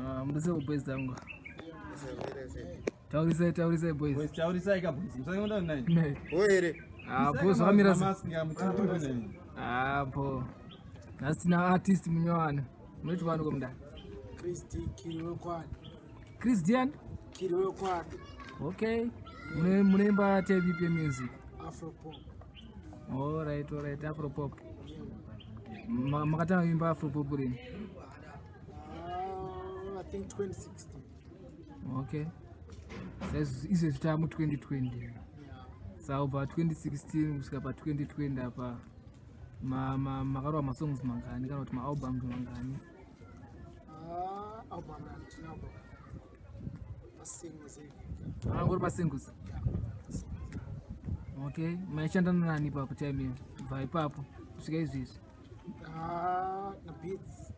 Ah, muduse boys dzangu. Taurisai, taurisai boys. Boys taurisai ka boys. Musangonda nani? Ne. Oere. Ah, boys vakamira sei? Mask ya mututu nani? Ah, bo. Nhasi tina artist munyowani. Munoti wani komda? Chris D Kiriwe Kwadi. Chris Dian? Kiriwe Kwadi. Okay. Mune munoimba type ipi music? Afro pop. All right, all right, Afro pop. Makatanga kuimba Afro pop rini? I think 2016. Okay. Izvezvi tava mu2020. Yeah. Saka kubva 2016 kusvika pa2020 apa makarova masongs mangani kana kuti maalbums mangani? Album handina album. Masingles ega. Angori masingles. Yeah. Okay. Maishanda nani ipapo time iyo? Kubva ipapo kusvika izvezvi. Na Beats.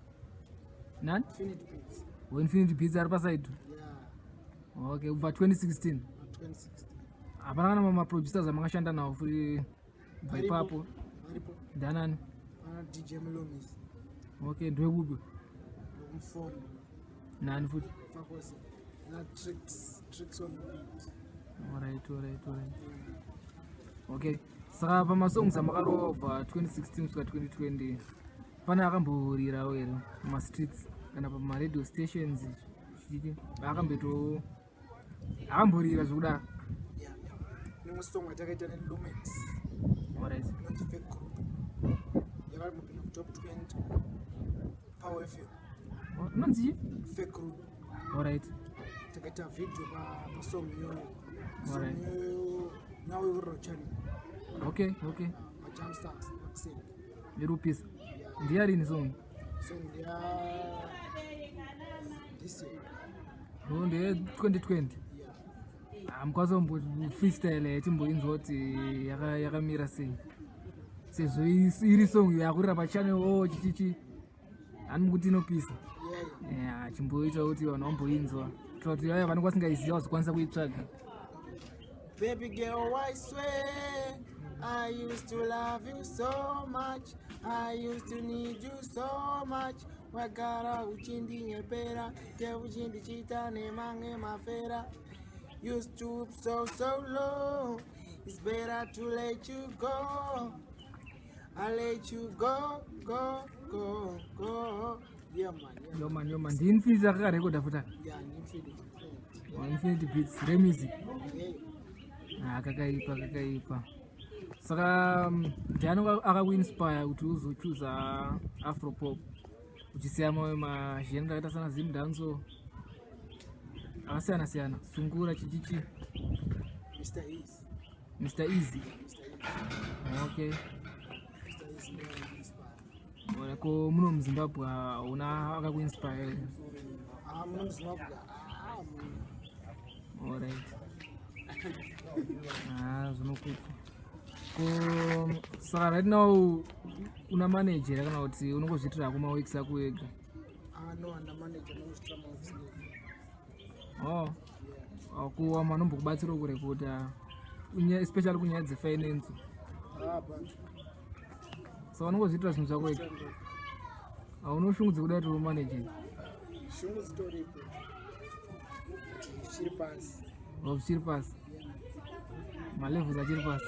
Nani? Infinity Beats. Infinity Beats ari paside. Yeah. Okay, kubva 2016. 2016. Hapana kana maproducers amakashanda nawo futi kubva ipapo. Varipo. Ndanani? Pana DJ Mlomis. Okay, ndewekupi? Ndokumfombo. Nani futi? Fakosi. Na Tricks. Tricks on the beat. Alright, alright, alright. Okay. Saka pamasongs amakarova kubva 2016 kusvika 2020 pane akamborirawo here mumastreets kana pamaradio stations chichi akamboito akamborira zvekudaro? Yeah. Nemwe song yatakaita neLumex. Alright. Inonzi Fake Group. Yakambopinda kutop 20. Power FM. Inonzi chii? Fake Group. Alright. Takaita video pasong iyoyo. Song Alright. iyoyo now ikurira channel. Okay. Majamstars. Sing. Iri kupisa. Yeah. Ndiyarini song? Song ya this year. Oh, ndeye 2020. Yeah. Ah, mukwanisa kumbo freestyle timboinzwa kuti yakamira sei sezvo iri song yakurira pachannel o chichichi hani kuti inopisa. Yeah. Yeah, chimboita kuti vanhu vamboinzwa kuitira kuti vaya vanenge vasingaiziva vazokwanisa kuitsvaga. Baby girl, I swear I used to love you so much. I used to need you so much. Wagara uchindinyepera, ke uchindichita nemange mafera. You stoop so so low. It's better to let you go. I let you go, go, go, go. Yeah, man. Yeah, Yo man, yo man, ndiInfinity akakarekodha futi? Yeah, Infinity. Infinity. Oh, Infinity Beats remusic. Yeah. Ah, kakaipa, kakaipa. Saka ndiani akakuinspire kuti uzochuza afropop uchisiya mamwe magenre akaita sana zim dancehall akasiyana siyana, sungura, chichichi? Mr. Eazi. Mr Eazi. Mr. Eazi. Okay. Mr. Eazi ndiye inspire. Ora, ko muno muZimbabwe hauna akakuinspire here? Ah, muno muZimbabwe ah, muno. Alright. Ah, zvinokudzwa. Ko saka right now una manager kana kuti unongozviitira hako maworks ako wega? Ah, no, handina manager, ndinozviitira maworks ndega. Oh. Yeah. Ko vamwe vanombokubatsirawo kurekodha, especially kunyaya dzefinance? Ah, but Saka unongozviitira zvinhu zvako wega, hauna shungu dzekuda kuti umanager? Shungu dzitoripo, zvichiri pasi. Oh, zvichiri pasi, malevels achiri pasi.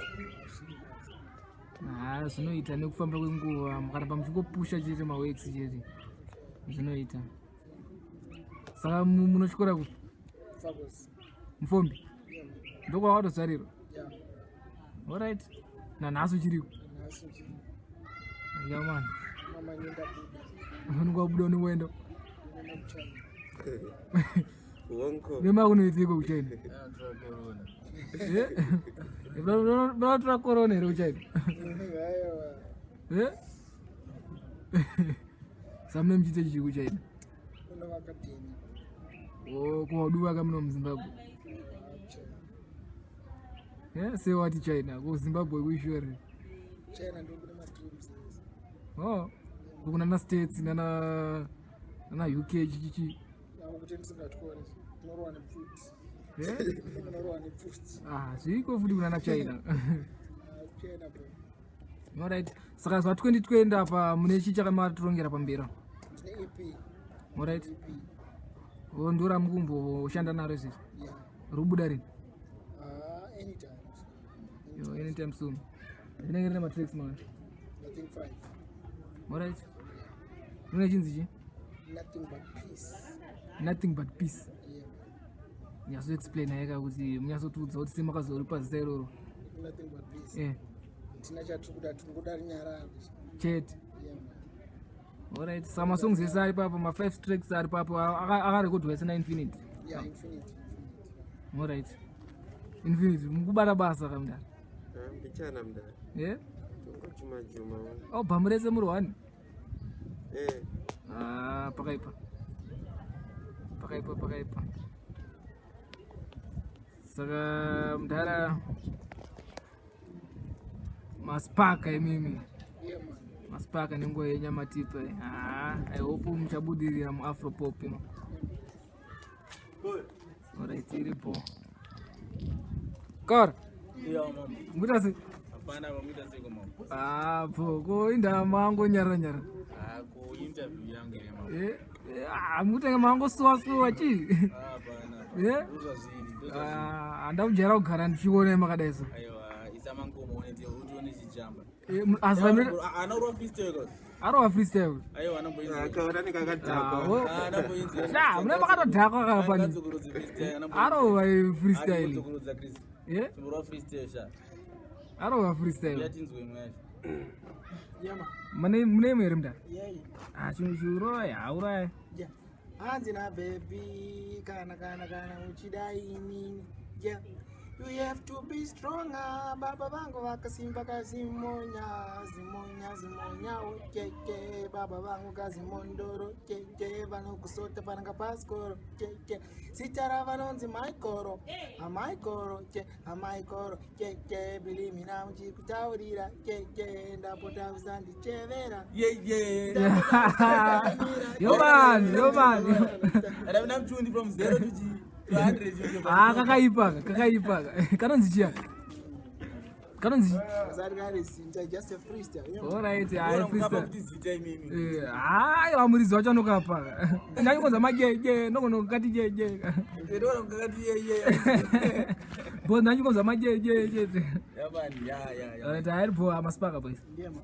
Ha, zvinoita nekufamba kwenguva mukaramba muchingopusha chete maworks chete, zvinoita. Saka munotyora kupi? Fabos. Mufombi? Yeah, man. Ndokwawatozvarirwa? Yeah. Alright, nanhasi uchiriko? Nhasi nje. Ya man. Mama nyenda buda. Unenge wabuda, unongoenda? Nenda kuChina. Wonko. Nema kunoitiko kuChina? Vanotora corona here kuChina? Aiwa. Eh? Samune muchiite chii kuChina? Unovakadheni. Oh, kuwaduvaka muno muZimbabwe? China. Eh, sei wati China kuZimbabwe kuishore? China ndokune madreams. Oh, kuna States nana UK chichichi? Nako kuti ndisingatyore tinorowa nepfuti. Eh? Tinorowa nepfuti. Ah, zviriko futi kunana China. Ah, China bro. Alright, saka zva 2020 apa mune chii chakamatirongera pamberi? Ndine EP. Alright. EP. O ndo ramukumboshanda naro izvezvi. Yeah. Robuda rini? Anytime. Yo, anytime soon. Rinenge rine matracks man. I think five. Alright. Rine chinzi chi? Nothing but peace. Nothing but peace. Yeah. Nyatso explain yeka kuti munyatsotiudza kuti sei makazoripa zita iroro. Nothing but peace. Eh, Tina chatiri kuda tiri kuda runyararo. Chete. Yeah, man. Alright, saka masongs ese ari papo, ma five tracks ari papo akarekodwa ese na Infinity. Yeah, Infinity. Infinity. Alright. Infinity, mukubata basa kamudara. Mbichana mudara. Eh? Tongojuma juma. Oh, bhamu rese muri one. Eh. Ah, pakaipa. Pakaipa, pakaipa. Saka mudhara maspaka imimi. Yeah, man. Maspaka nenguva yenyamatipa. Ah, I hope muchabudirira muafropop imo. Alright, iripo. Kor, Iya mama. mukuita sei? Hapana vamuita seko mama. Ah, po, ko indaa mangonyara nyara. Ah, ko interview yangu ine mama. Eh, eh, ah, mukutenga mangosuwa suwa chi. Ah, hapana. Eh? Ndozvazviri, ndozvazviri. Ah, handakujaira kugara ndichiona makadai so. Aiwa, isa mangomo one ndiye utione chichamba. Eh, asi vamire Ana urwa freestyle ko. arova freestyle. Aiwa, anamboinzi. Akaona nekakadhakwa. Ah, wo- Anamboinzi. Sha, mune makatodhakwa kakapani. Akadzokorodza freestyle, anamboinzi. Arova freestyle. Akadzokorodza Chris. Eh? Timborwa freestyle sha. Arova freestyle. Yatinzwe imwe yacho. Yeah, man. Mune mune imwe here mudhara? Yeah, yeah. Ah, chinhu chiuraya, hauraya. Yeah. Hanzi na baby kana kana kana uchida inini. Yeah. You have to be stronger. Baba vangu vakasimba kazimonya, zimonya, zimonya, keke. Baba vangu kazimondoro, keke. Vanokusota pananga paskoro, keke. Zita vanonzi Maikoro, amaikoro, ke, amaikoro, keke. Bilimina muchikutaurira, keke. Ndapota usandichevera. Yeah, yeah. Yo man, yo man. And I'm not tuned from 0 to G to 100. Ah, kakaipa, kakaipa. Kanonzi chiya. Kanonzi. Zari kare zinja, just a freestyle. Yeah, man. Alright, ah, freestyle. Kuti zita imimi. Eh, hayi vamuridzi wacho anokapa. Ndaikonza majeje, ndogono kati jeje. Ndinoona mukakati ye ye. Bo ndanyikonza majeje chete. Yeah man, yeah yeah yeah. Alright, hayi bo amaspaka boys. Yeah, man.